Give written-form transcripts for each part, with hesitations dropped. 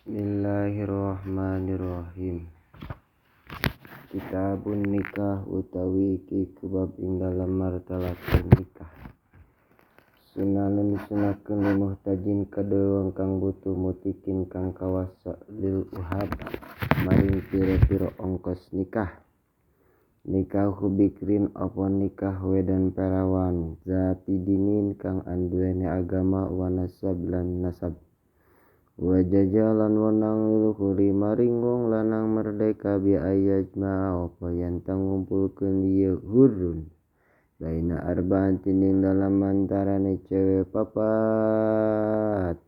Bismillahirrahmanirrahim. Kitabun nikah utawi iki kebab ing dalem martalakeun nikah. Sunanun disunahkeun lil muhtajin kadewe wong kang butuh mutikin kang kawasa lil uhab maring pira-pira ongkos nikah. Nikahu bikrin apa nikah wedan perawan zati dinin kang anduweni agama wa nasab lan nasab. Wajajalan wenang lil huri maring wong lanang merdeka bi ayajma apa yen ngumpulkeun ieu hurun baina arba'atin ing dalem antarane cewe papat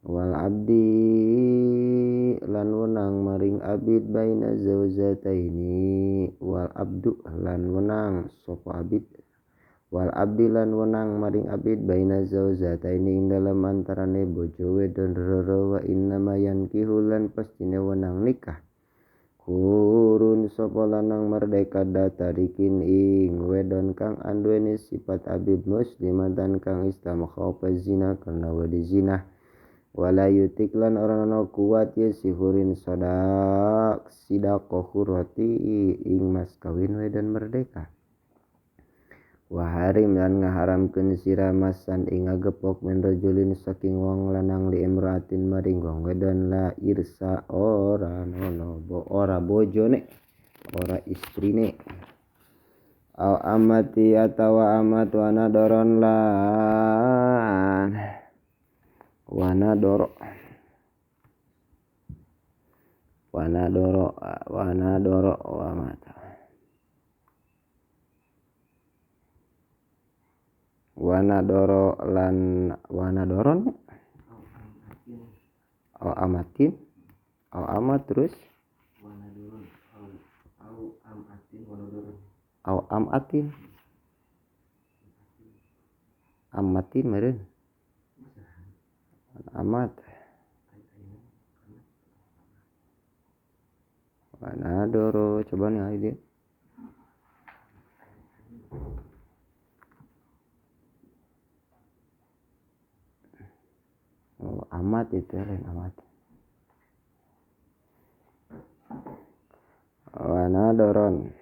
wal abdi lan wenang maring abid baina zauzataini wal abdu lan wenang sapa abid wal abdi lan wenang maring abid baina zauzataini ing dalem antarane bojo wedon loro wa innama yankihu lan pastine wenang nikah hurun sapa lanang merdeka datarikin ing wedon kang anduweni sifat abid muslimatan kang Islam khaufa zina karena wedi zina wala yutik lan ora ana kuat ye sihurin sadak sidaqo hurati ing mas kawin wedon merdeka. Waharim lan ngaharamkeun sira masan ing ngagepok men rajulin saking wong lanang li imraatin maring wong wedon la irsa ora nono bo ora bojone ora istrine au amati atawa amat wana doron lan wana doro wana doro wana doro wa mata wana doro lan wana doron au amatin au amat terus wana doron au amatin wana doron au amatin amatin meureun amat wana doro coba nih dia. Oh, amat itu lain amat. Wana doron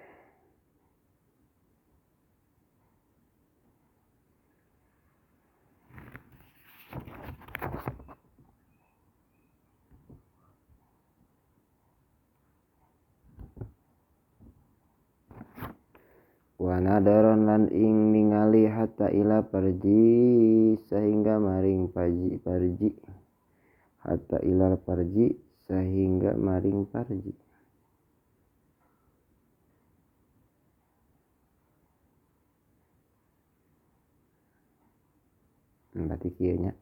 wana doron lan ing ningali hatta ila parji sehingga maring parji parji hatta ilal parji sehingga maring parji. Berarti kieu nya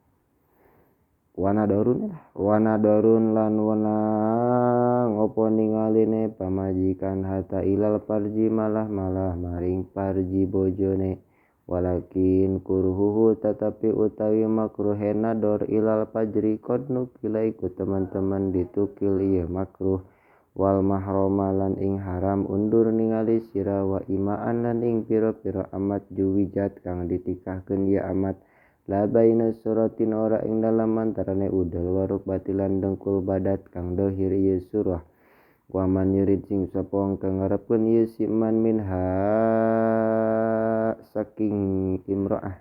wana dorun lah wana dorun lan wenang opo ningaline pamajikan hatta ilal parji malah malah maring parji bojone walakin kurhuhu tetapi utawi makruhe nador ilal fajri qad nukila iku teman-teman ditukil ieu makruh wal mahroma lan ing haram undur ningali sira wa imaan lan ing pira-pira amat juwijat kang ditikahkeun ieu amat la baina suratin ora ing dalem antarane udel waruk batilan dengkul badat kang dohir ieu surah wa man yurid sing sapa wong kang ngarepkeun ieu si man minha saking imro'ah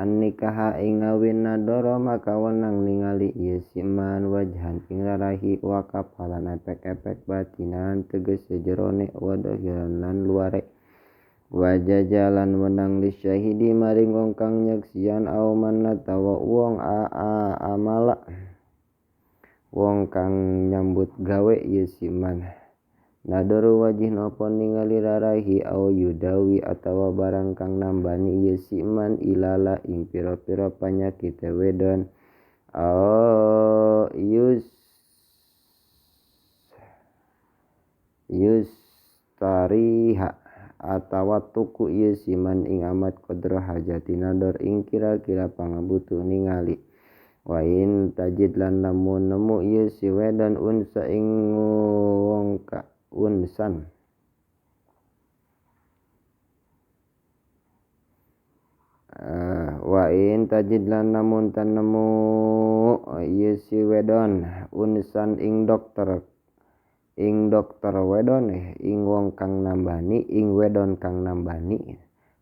an nikaha ing ngawin nadoro maka wenang ningali ieu si man wajhan ing rarahi wa kapalan epek-epek batinan tegese jerone wa dohiran lan luare wajajalan wenang li syahidi maring wong kang nyeksian au man atawa wong aa amala wong kang nyambut gawe ieu si man nadoru wajih napa ningali rarahi au yudawi atawa barang kang nambani ieu si man ilala ing pira-pira panyakite wedon au yus yustariha atawa tuku ieu si man ing amat qadra hajati nador ing kira-kira pangabutuh ningali wa in tajid lan lamun nemu ieu si wedon unsa ing wong ka unsan wa in tajid lan lamun tanemu si wedon unsan ing dokter wedon ing wong kang nambani ing wedon kang nambani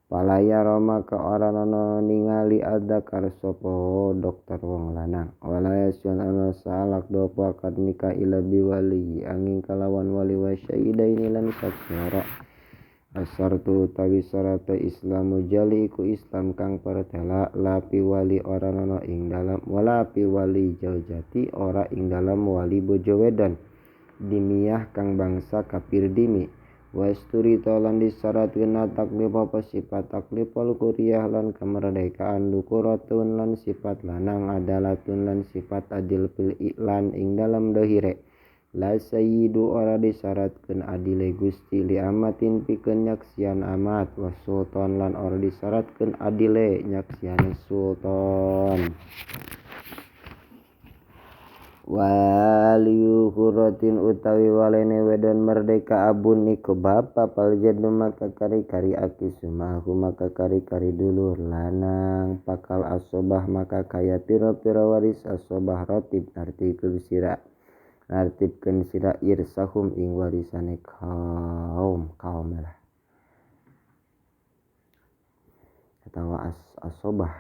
palaya roma ka ora ana ningali adzakar sapa dokter wong lanang walaya sun ana salak dopo akad nikah ila biwali angin kalawan wali wa syahidaini lan saksi ora asartu utawi syarate Islamu jali iku Islam kang pertela lapi wali ora ana ing dalam wala pi wali jaujati ora ing dalam wali bojo wedon dimiyah kang bangsa kafir dimi wasturita lan disyaratkeun taklif apa sifat taklif wal kuriyah lan kemerdekaan dukuratun lan sifat lanang adalatun lan sifat adil fil iklan ing dalam dohire la sayyidu ora disyaratkeun adile Gusti li amatin pikeun nyaksian amat wa sultan lan ora disyaratkeun adile nyaksiane sultan waliyu hurratin utawi walene wedon merdeka abun iku bapa pal jaddu maka kari-kari aki sumahu maka kari-kari dulur lanang pakal asobah maka kaya pira-pira waris asobah rotib nartibkeun sira irsahum ing warisane kaum lah atawa asobah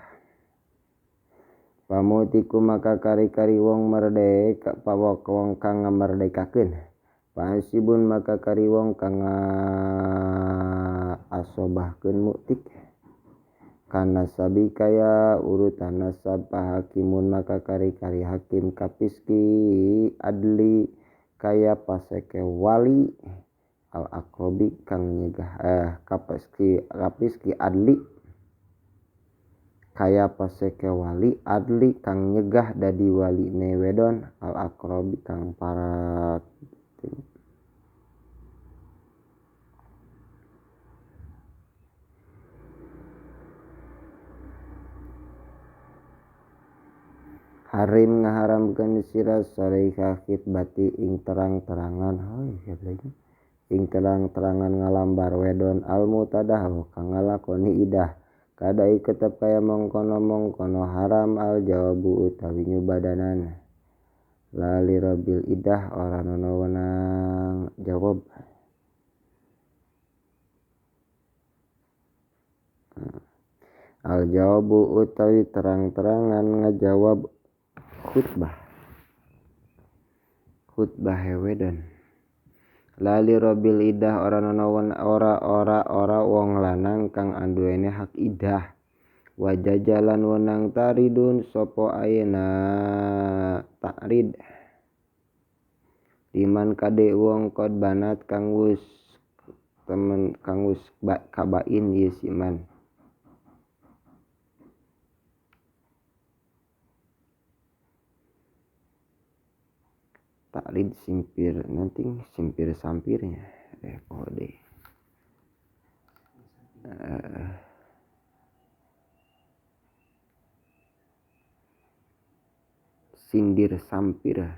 pamutiku maka kari-kari wong merdeka pawak wong kang ngamerdekakeun pasibun maka kari wong kang asobahkeun muktik kana sabi kaya urutan nasab hakimun maka kari-kari hakim kapiski adli kaya paseke wali al akrobi kang nyegah kapiski adli kaya paseke wali adli kang nyegah dadi waline wedon al akrobi kang para harim ngaharamkeun sira sareha khitbati ing terang-terangan ing terang-terangan ngalambar wedon al mutadah kang ngalakoni idah kadai ketep kaya mongkono-mongkono haram al jawabu utawi nyubadanan lali robil idah ora ana wenang jawab al jawabu utawi terang-terangan ngajawab khutbah wedon lali robil idah ora ana ora wong lanang kang anduwene hak idah wajajalan wenang taridun sapa ayeuna takrid liman kade wong kod banat kang wis temen kang wis kabain ieu siman taklid simpir nanti simpir sampirnya kode sindir sampir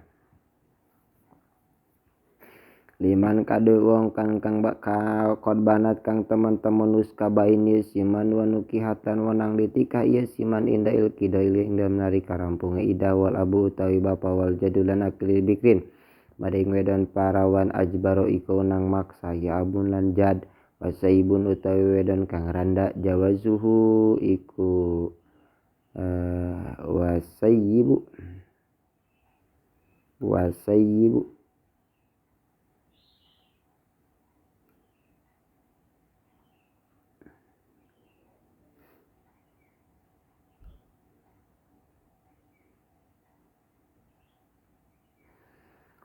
liman kade wong kang kang bakal kodbanat kang teman-teman wis kabain ieu siman wanukihatan wenang ditikah ieu siman inda ilqidail inda menari karampunge ida wal abu utawi bapa wal jadulan akli bikrin maring wedon parawan ajbaro iku nang maksa ya abun lan jad wasaibun utawi wedon kang randa jawazuhu iku wasayibu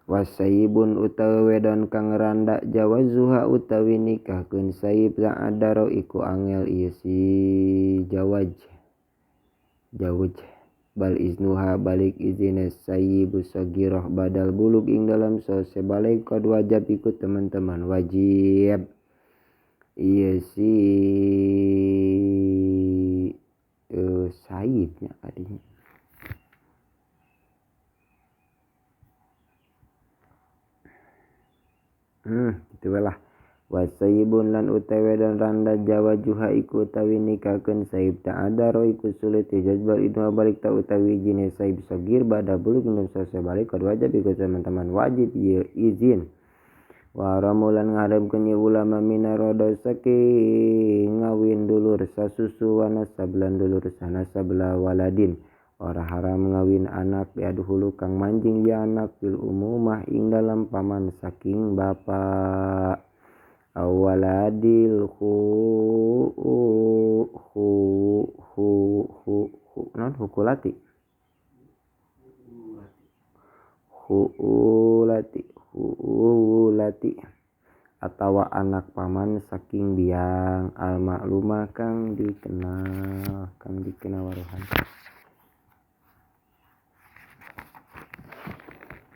wasayibun utawi wedon kang randa jawazuha utawi nikahkeun sayib ta'adaro iku angel ieu si jawaj bal iznuha balik izine sayibu sagirah badal bulug ing dalam sose balik kod wajib ikut teman-teman wajib ieu si sayibnya kadinya itu lah Wasayibun lan utawi dan randa jawa juha iku utawi nikahkeun saib ta'adaro iku sulit ijazbal idma balik ta utawi jine saib sogir bada buluk dan selesai balik kad wajib iku teman-teman wajib ieu izin. Wa ramulan ngaharepkeun ieu ulama minarodo saking ngawin dulur sasusu wa nasab lan dulur sanasab la waladin. Ora haram ngawin anak diaduhulu kang manjing ya anak fil umumah ing dalam paman saking bapa. Awaladil khu khu khu khu khu non hukulati huulati huulati atawa anak paman saking biang al maklumah kang dikenal waruhan.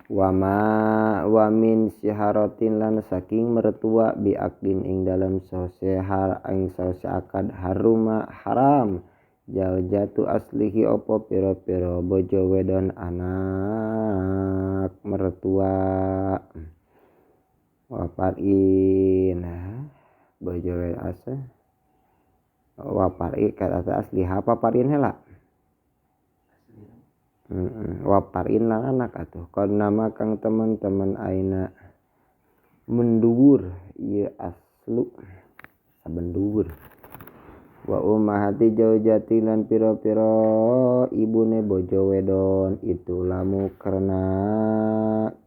Wama wamin siharotin lan saking mertua biakdin ing dalam sosehar ing sose akad haruma haram jauh jatuh aslihi opo piro-piro bojo wedon anak mertua waparin bojo wedon asa wapari kata asli apa parin hela waparin lan anak atuh kon nama kang teman-teman aina menduwur ieu aslu saben dhuwur wa ummahati jaujati lan pira-pira ibune bojo wedon itu lamu karena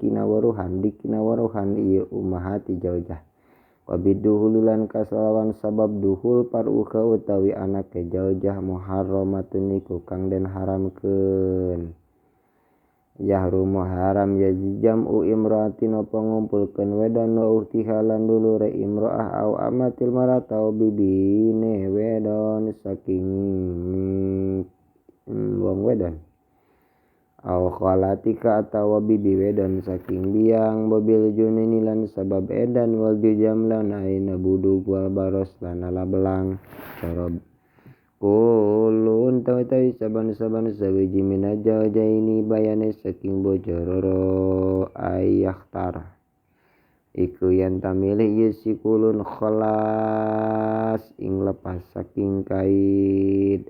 kinawaruhan dikinawaruhan ieu ummahati jaujah wa biduhul lan kasalawan sabab duhul paruha utawi anake jaujah muharramatun niku kang den haramkeun yahrumu haram ya jam'u imra'atin apa ngumpulkeun wedon wa uhtiha lan dulure imra'ah au amatil maratau bibine wedon saking wong wedon au khalatika atawa bibi wedon saking biang bobil junini lan sabab edan wal jujam lan aina budug wal baros lan ala belang corob kulun tawi saban-saban sawiji minaja jaini bayane saking bojo roro ayakhtar iku yen tamilih ieu si kulun khalas ing lepas saking kait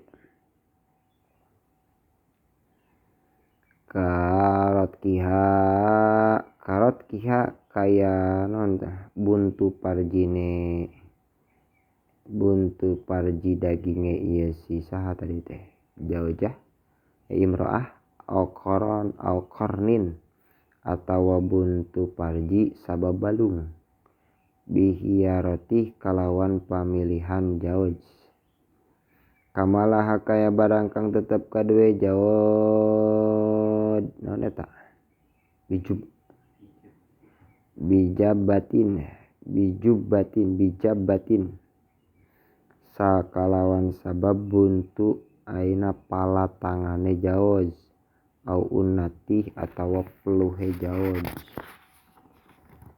karot kiha kaya non tah buntu parjine buntu parji daginge ieu si saha tadi teh jaujah imro'ah au qaron au qarnin atawa buntu parji sabab balung bihiyarati kalawan pamilihan jauj kamalaha kaya barang kang tetep kaduwe jawod naon eta bijabatin bijubatin bijabatin sakalawan sabab buntu aina pala tangane jaoz au unnatih atawa peluhe jaoz.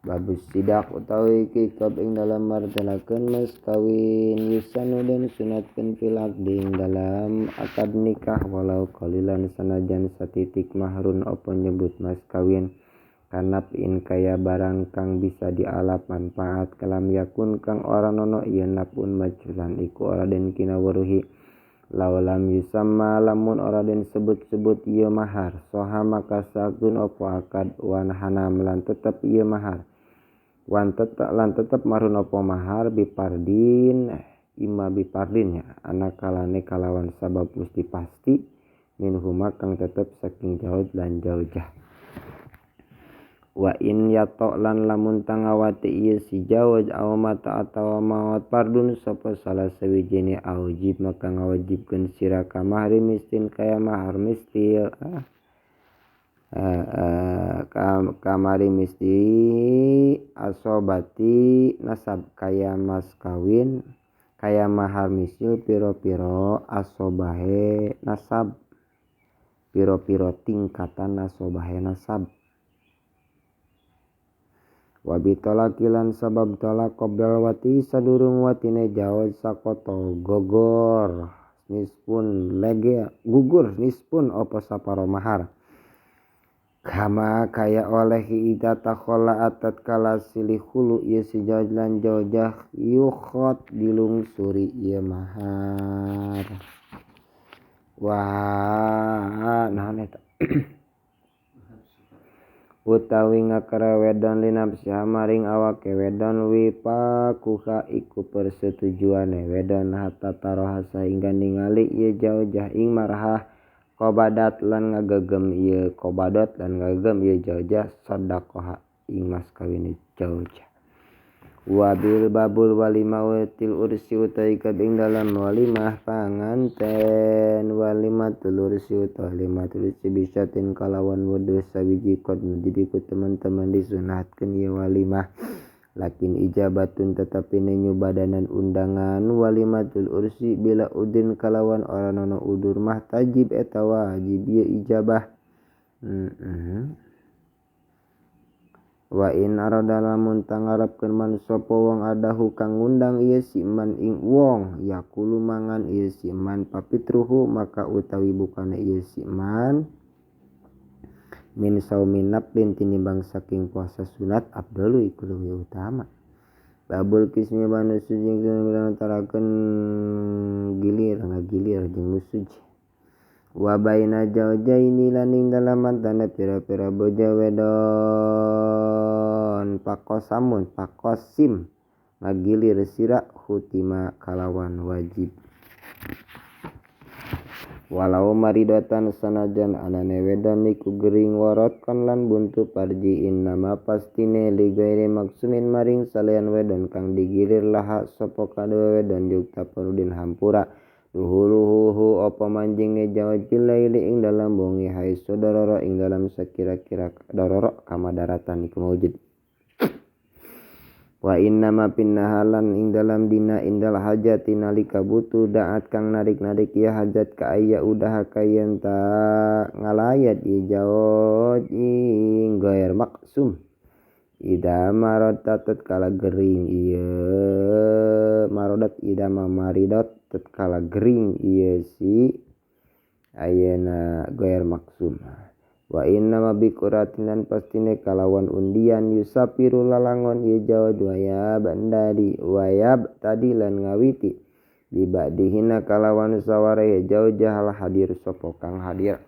Babus sidak utawi kikab ing dalam martelakeun mas kawin yusanu dan sunatkeun fil aqdi ing dalam akad nikah walau qalilan sanajan satitik mahrun apa nyebut mas kawin kanap in kaya barang kang bisa dialap manfaat kalam yakun kang ora nono ieu napun majhulan iku ora den kinaweruhi laulam yusamma lamun ora den sebut-sebut ieu mahar soha maka sakun apa akad wan hanam lan tetep ieu mahar wan tetep lan tetep marun apa mahar bipardin ima bipardin ya anak kalane kalawan sabab mesti pasti minhuma kang tetep saking jauh lan jaujah. Wa in yato lan lamun tangawati ieu si jawaj aw mata atawa maot pardun sapa salah sawijine aujib maka ngawajibkeun sira ka mahri mistin kaya mahar mistil kamari misti asobati nasab kaya mas kawin kaya mahar misil piro-piro asobahe nasab piro-piro tingkatan asobahe nasab. Wabi tolakilan sabab tolak qoblal wati sadurung watine jawaz sakoto gogor nispun lege gugur nispun opo saparo mahar. Kama kaya oleh ida takhola atat kala silih hulu ieu si jauj lan jaujah yukhot dilungsuri ieu mahar. Wah naon eta utawi ngakara wedon linapsiha maring awake wedon wipakuha iku persetujuane wedon hatta taroha sahingga ningali ieu jaujah ing marhah kobadat lan ngagegem ieu kobadat lan ngagegem ieu jaujah sadaqaha ing mas kawine jaujah. Wabil babul walimah til ursi utawi kabing dalam walimah panganten walimah tulursi utawi lima tulursi bisatin kalawan wedhus sawiji qad dibiku teman-teman disunatkeun ieu walimah lakin ijabatun tetapi nyubadanan undangan walimatul ursi bila udin kalawan ora nono udur mah tajib eta wajib ieu ijabah. Wa in arada lamun tangarepkeun man sapa wong adahu kang ngundang ieu si man ing wong yakulu mangan ieu si man papitruhu maka utawi bukane ieu si man min saumin naflin tinimbang saking puasa sunat abdalu iku leuwih utama. Babul kismi manusuj jeung tarakeun gilir ngagilir jeung nusuj. Wa baina jaujaini lan ing dalem antane pira-pira bojo wedon pakosamun pakosim ngagilir sira hutima kalawan wajib. Walau maridatan sanajan anane wedon iku gering warotkan lan buntu parji innama pastine li gairi maksumin maring salian wedon kang digilir laha sapa kaduwe wedon yukta perlu den hampura duhuluhu apa manjinge jawab bilaili ing dalam bongi hai saudara ing dalam sakira-kira dororo kamadaratan iku maujud. Wa innama pinnahalan ing dalam dina indal hajati nalika butuh daat kang narik-narik ya hajat ka aya udah kayen ta ngalayat ieu jawab ing gair maksum. Ida marodat tatkala gering ieu marodat ida mamaridot tatkala gering ieu si ayeuna gair maksum. Wa inna ma biquratin lan pastine kalawan undian yusafiru lalangon ieu jawad waya bandari wayab tadi lan ngawiti bibadihina kalawan saware jauh jahal hadir sapa kang hadir.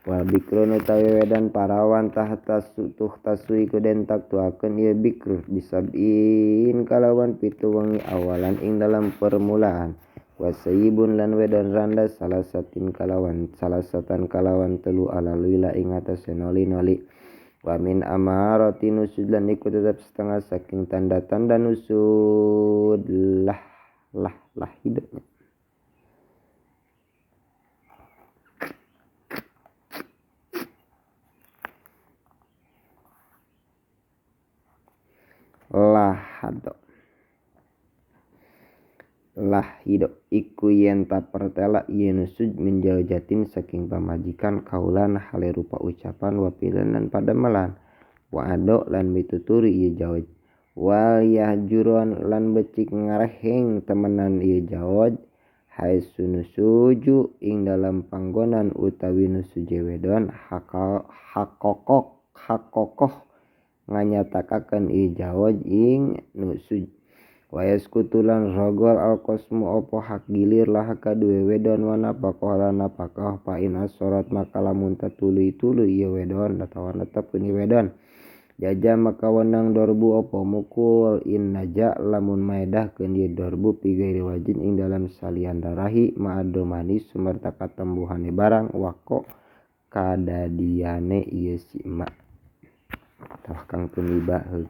Wa bikrun utawi wedan parawan tahta sutuh tasui ku den taktuakeun ieu bikru bisabin kalawan pitu wengi awalan ing dalam permulaan. Wasayibun lan wedon randa salasatin kalawan salasatan kalawan telu ala lila ing atase noli-noli. Wa min amarati nusud lan iku tetep setengah saking tanda-tanda nusud lah lah lah hidupnya. Lahado lah hidup iku yen ta pertela yen nusud min jaujatin saking pamajikan kaulan hale rupa ucapan wa pilan lan pademelan wa ado lan mituturi ieu jauj wal yahjuron lan becik ngareheng temenan ieu jauj haitsu nusuju ing dalam panggonan utawi nusuje wedon hakokok hakokoh nganyatakaken ieu jauj ing nusuj. Wa yaskutulan rogol alqasmu apa hak gilir lah kaduwe wedon wa napakoh lan napakoh fa in asorat maka lamun tatuluy-tuluy ieu wedon atawa netepkeun ieu wedon jaja maka wenang dorbu apa mukul in naja lamun maedahkeun ieu dorbu pi gairi wajin ing dalam salian darahi ma'adomani sumerta katembuhane barang wako kadadiane ieu si emak tah kang tumiba heuh.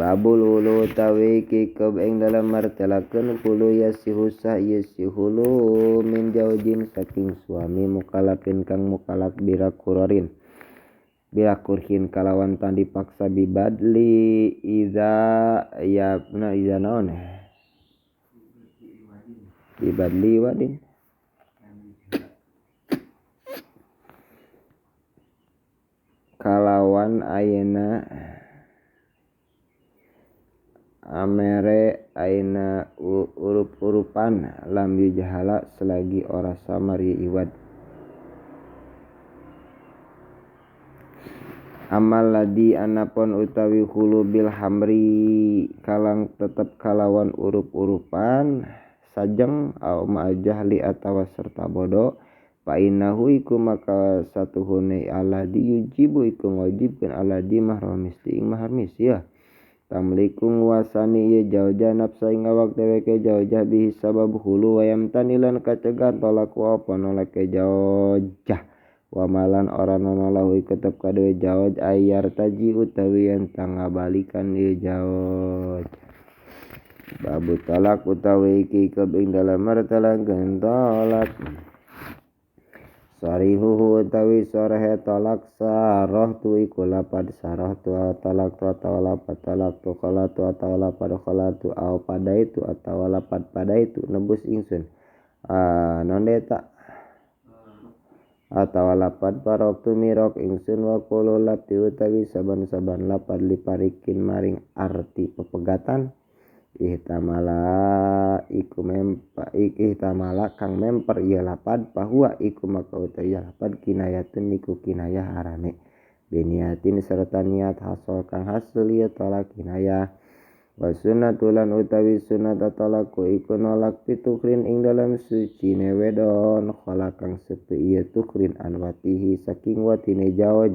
Babul hulu utawi kikeb ing dalam martelakeun hulu yasihusah yasihulu min jaujin saking suami mukalafin kang mukalaf birakurorin birakurhin kalawan tan dipaksa bibadli iza ya na iza naon bibadli wadin kalawan ayeuna amere aina urup-urupan lam yujhala selagi ora samar iwad. Amal ladzi anapun utawi khulu bil hamri kalang tetep kalawan urup-urupan sajeng au ma'ajahli atawa serta bodoh fa innahu iku maka satuhune alladzi yujibu iku ngawajibkeun alladzi mahram misti ing mahar misi ya tamliku nguasani ieu jaujah nafsa ing awak dheweke jaujah bihi sabab khulu wa yamtani lan kacegah talaku apa nolake jaujah wa malan ora nono lahu iku tetep kaduwe jauj ayar taji utawi yen tangabalikan ieu jauj. Babu talak utawi iki ing dalem martelangkeun talak. Sarihuhu utawi sorehe talak sarah tu iku lapad sarah tu talak tu atawa lapad talak tu kala tu atawa lapad khala tu au pada itu atawa lapad pada itu nebus ingsun. Non eta atawa lapad parok tu mirok ingsun wa qulu lapti utawi saban-saban lapad liparikin maring arti pepegatan ihtamala iku mempa ihtamala kang memper ieu lapad bahwa iku maka utawi lapad kinayatun iku kinayah arane biniatin serta niat hasol kang hasil ieu talak kinayah wa sunnatulan utawi sunat talaku iku nolak pitukhrin ing dalam sucine wedon khala kang sepi ieu tukhrin anwatihi saking watine jawaj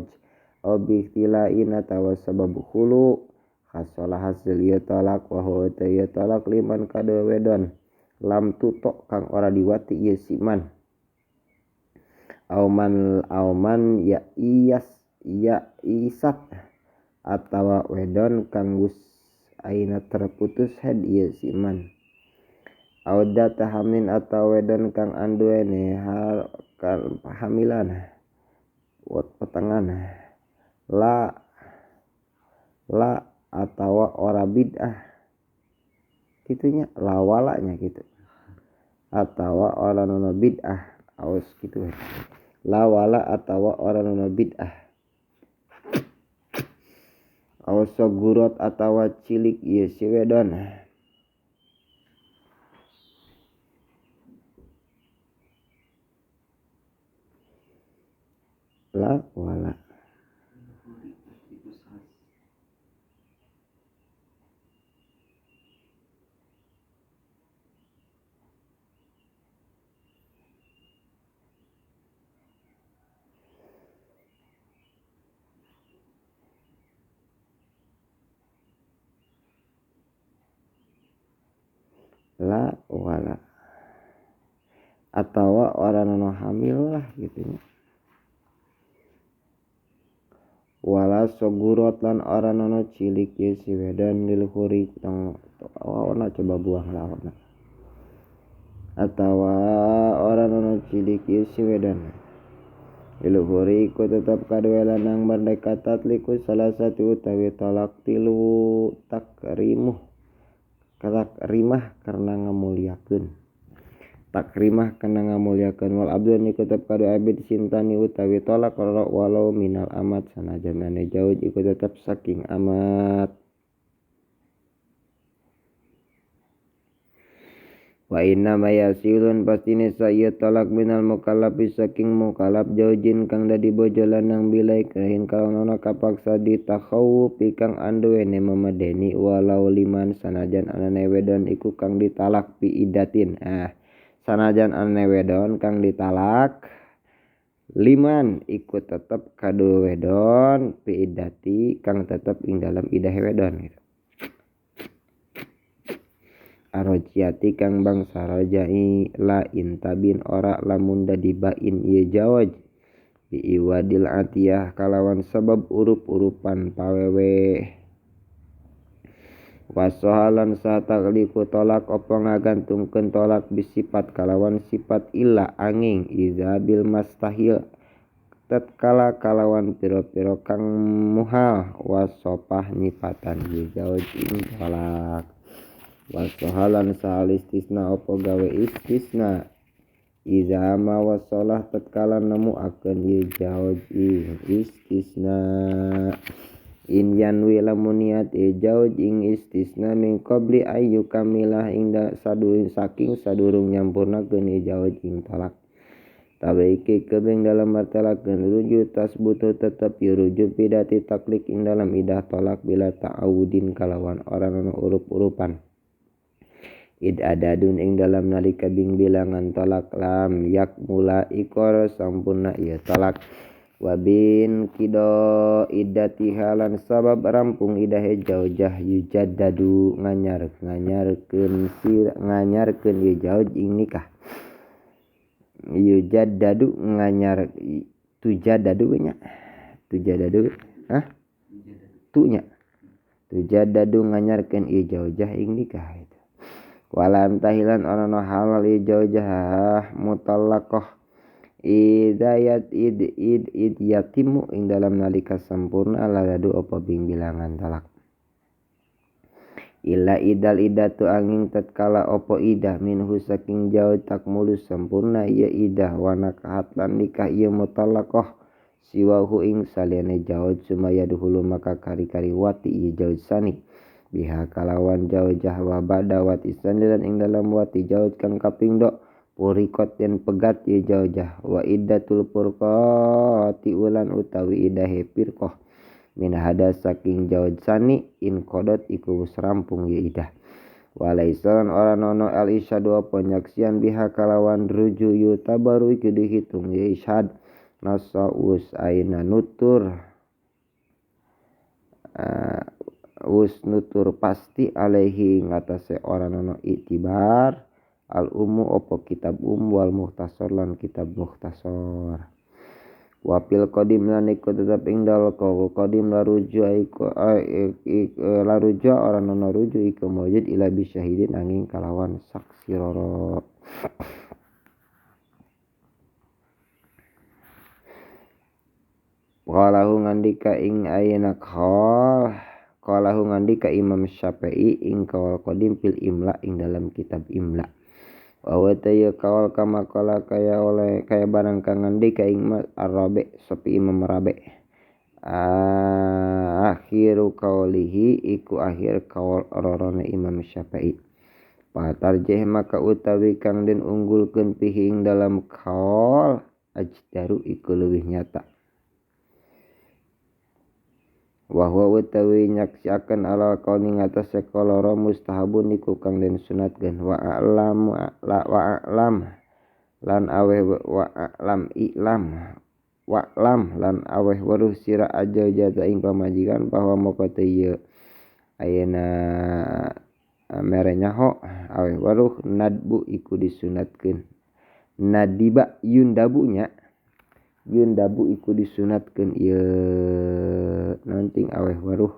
au bihtilain atawa sabab khulu hasolah hasil ieu talak wa huwa ieu talak liman kaduwe wedon lam tutok kang ora diwati ieu siman auman ya iyas ya isat atawa wedon kang geus aina terputus head ieu siman auda tahamin atawa wedon kang anduene hal hamilan wat petengan la la atawa ora bid'ah kitunya lawalanya gitu atawa ora nono bid'ah aos gitu lawala atawa ora nono bid'ah aos sogurot atawa cilik ieu si wedon la wala la wala atawa ora nono hamil lah gitu nya wala sogurot lan ora nono cilik ieu si wedon lil khuri tong awana coba buang lawana atawa ora nono cilik ieu si wedon lil khuri iku tetep kaduwe lanang merdeka tatliku salah satu utawi talak tilu takrimuh takrimah karena ngamuliakeun takrimah kana ngamuliakeun wal abdu iku tetep kadu abid sintani utawi tolak walau minal amat sanajan jauh iku tetep saking amat wa inna ma yasilun pastine sa ieu tolak minal mukallafi saking mukallaf jaujin kang dadi bojo lanang bilai krahin kalana kapaksa ditakhawufi kang anduwene memedeni walau liman sanajan anane wedon iku kang ditalak bi idatin sanajan anane wedon kang ditalak liman iku tetep kadu wedon bi idati kang tetep ing dalam idah wedon gitu. Arojiyati kang bangsa rajai la intabin ora lamun dadi bain ieu jawaj bi iwadil atiyah kalawan sebab urup-urupan pawewe wasohalan sa tagliku tolak apa ngagantungkeun tolak bisifat kalawan sifat illa angin iza bil mastahil tatkala kalawan pira-pira kang muhal wasopah nyipatan ieu jawaj ing tolak wasohalan sahal istisna opo gawe istisna iza ma wasolah tatkala nemu akeun ieu jauj ing istisna in yanwi lamun niat ieu jauj ing istisna min qabli ayu kamilah ing saking sadurung nyampurnakeun ieu jauj ing talak Tawe iki kebing dalam martelakeun rujuk tasbutu tetep ieu rujuk bidati taklik ing dalam idah tolak bila ta'awudin kalawan ora ana urup-urupan. Id adadun ing dalam nalika bing bilangan tolak lam yak mula ikor sampurna ieu tolak. Wabin kido iddatiha lan sabab rampung idahe jaujah yujaddadu nganyarkeun sir nganyarkeun ieu jauj ing nikah. Yujaddadu nganyar tujadadu nya tujadadu hah tu nya tujadadu nganyarkeun ieu jaujah ing nikah itu. Walam tahilan ana halal ieu jaujah mutallaqah idayat id id id yatimu ing dalam nalika sampurna laladu apa bing bilangan talak. Illa idal idatu angin tatkala opo idah minhu saking jauh takmulus sempurna ieu idah wanakahat lan nikah ieu mutallaqah siwahu ing saliyane jauh sumaya duhulu maka kari-kari wati ieu jauh sani biha kalawan jauh jahwa bada wati sani lan ing dalam wati jauh kang kaping do purikot yen pegat ieu jauh jah wa iddatul purqati ulan utawi idahe pirqah min hada saking jauh sani in kodot iku wis rampung ye idah. Walaisan ora nono al isyadu apa nyaksian biha kalawan ruju yutabaru iku dihitung ye isyad nasa us aina nutur wus nutur pasti alaihi ngatasé ora nono itibar al ummu apa kitab wal muhtasor lan kitab muhtasor. Wapil qadim lan iku tetep ing dal qaul qadim la ruju iku la ruju ora ana ruju iku mawjud ila bisyahidin angin kalawan saksi roro. Qalahu ngandika ing ayna qal qalahu ngandika Imam Syafi'i ing qaul qadim fil imla ing dalam kitab imla. Wa ta kaul kama kala kaya oleh kaya barang kang ngandika ing Arabi sepi Imam Rabi. Akhiru kaulihi iku akhir kaul rorone Imam Syafi'i. Patarjih maka utawi kang den unggulkeun pihi ing dalam kaul ajdaru iku leuwih nyata. Wa huwa utawi nyaksiaken ala kauni ngatasé kaloro mustahabun iku kang den sunatkeun wa a'lam wa a'lam lan aweh wa a'lam i'lam wa lam lan aweh weruh sira aja jata ing pamajikan bahwa moko teu ieu ayeuna mere nyaho aweh weruh nadbu iku disunatkeun nadiba yundabunya yundabu iku disunatkeun ieu nanting aweh weruh.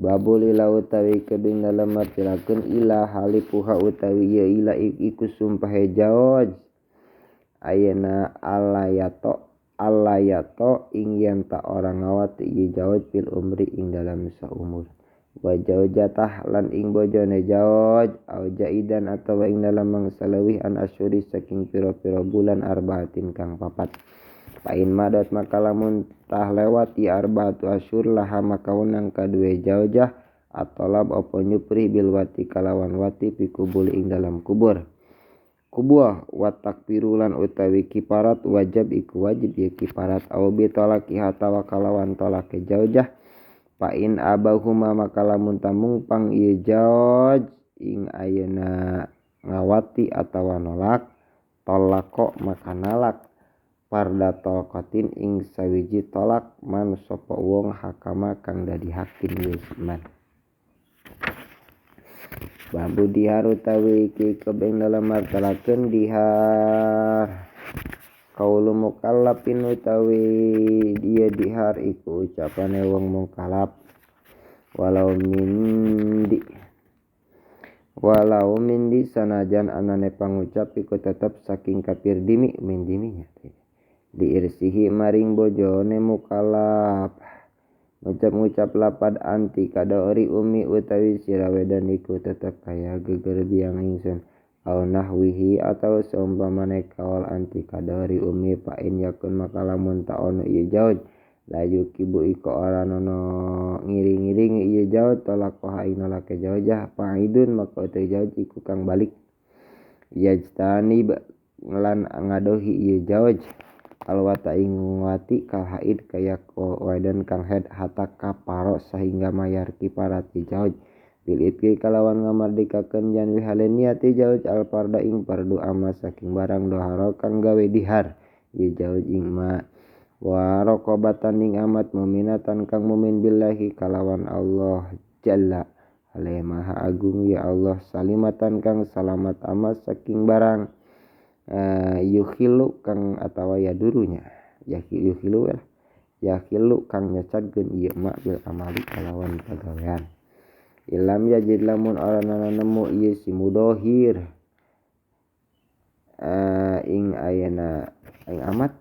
Babul ila utawi keding dalam martilakeun ila halipuha utawi ieu ila iku sumpahe jaoj ayeuna alayato ing yen ta ora ngawati ieu jaoj fil umri ing dalam saumur wa jaujatah lan ing bojone jaoj au jaidan atawa ing dalam mangsa leuwih an asyuri saking pira-pira bulan arbaatin kang papat. Pain madat maka lamun tah lewat di arbaatu asyur laha maka wenang kadue jaujah atolab apa nyupri bilwati kalawan wati pikubul ing dalam kubur. Kubuah wa takbirulan utawi kiparat wajib iku wajib ya kiparat au bitolakiha tawa kalawan tolake jaujah. Pain abahuma maka lamun tamung pang ieu jaoj ing ayeuna ngawati atawa nolak tolako maka nalak parda tolqatin ing sawiji tolak man sapa wong hakama kang dadi hakim yusman. Babu dihar utawi iki kebeng dalam martelakeun dihar kaulu mukallafin utawi dia dihar iku ucapane wong mukallaf walau mindi sanajan anane pangucap iku tetep saking kafir dimi min diminya diirsihi maring bojone mukallaf ngucap-ngucap lapad anti kadori umi utawi sira wedan iku tetep kaya geger biang ingsun au nahwihi atau seumpamane kaul anti kadori umi fa in yakun maka lamun ta ono ieu jauj layu kibu iko ora nono ngiring-ngiring ieu jauj tolak ing nolake jaujah fa'idun maka utawi jauj iku kang balik. Yajtanib lan ngadohi ieu jauj alwata ing wati kal haid kaya wadon kang haid hatta kaparo sahingga mayar kiparat jauj bil itki kalawan ngamardikakeun jan wihale niati jauj al farda ing fardu amma saking barang doharo kang gawe dihar ieu jauj ing ma wa raqabatan ing amat muminatan kang mumin billahi kalawan Allah jalla ale maha agung ya Allah salimatan kang salamat amat saking barang yukhilu kang atawa yadurunya yukhilu yakhilu kang nyacadkeun ieu ma bil amali kalawan pagawean ilam yajid lamun orana nemu ieu si mudohir ing ayana ing amat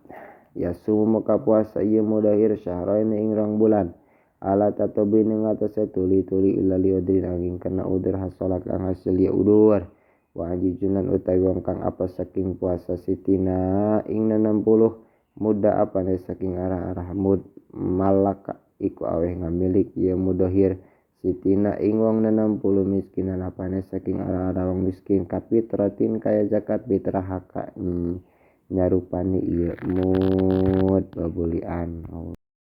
yasumu maka puasa ieu mudohir syahrain ing rong bulan ala tatobin ing atase tuli-tuli illa liudrin angin kena udur hasola kang hasil ieu udur wa ajijun lan utawi wong kang apa saking puasa sitina ing 60 muda apane saking arah-arah mud malaka iku aweh ngamilik ieu mudohir sitina ing wong 60 miskinan apane saking arah-arah wong miskin kapitratin kaya zakat fitrah haka nyarupani ieu mud babulian.